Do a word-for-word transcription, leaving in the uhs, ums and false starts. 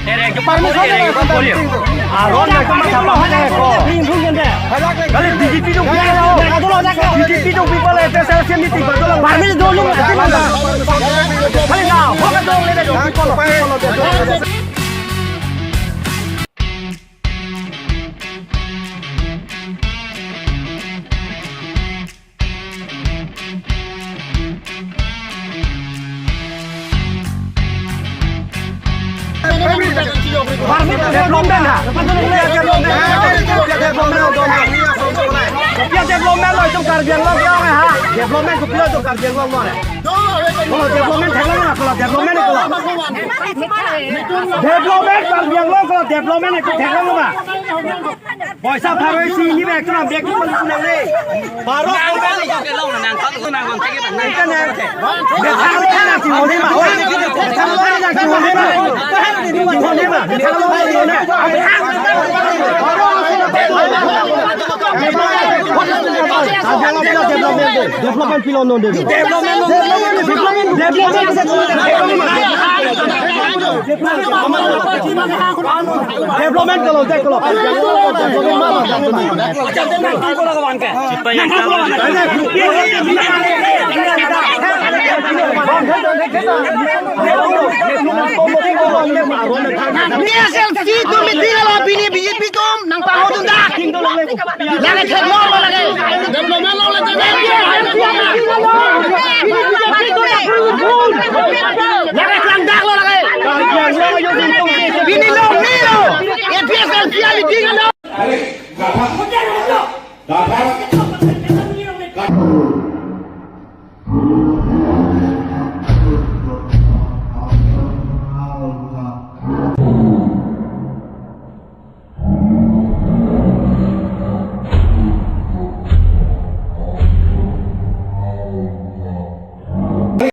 Permission, permission. Aron na kama thapa ko. Kali B J P dong, B J P dong people, A P H L C meeting ba dolo. Permission dong, dong. Kali na, hoka dong le dong people. Development ha. Development lo itum Karbi Anglong ke ha. Development kopi lo itum Karbi Anglong lo. Kalau development theklang na, kalau development ko. Development Karbi Anglong kalau development ko theklang na. Poisa pharo isi hini bek tu nang bek tu pun nang le. Pharo. Nang kan nang kan nang kan. Ita nang. Bethang le nang si holi ma. Oi. Bethang le nang si holi ma. Si holi ma. Bethang le holi ma. Development pilo non de. Development, development, development. Development kalau, kalau. Ni A P H L C atum meeting lo, pini B J P atum nang paho dun da. Lake theklong lo lake. Development lo lake. Lake klangdak lo lake. Pini lo ni lo. A P H L C meeting lo.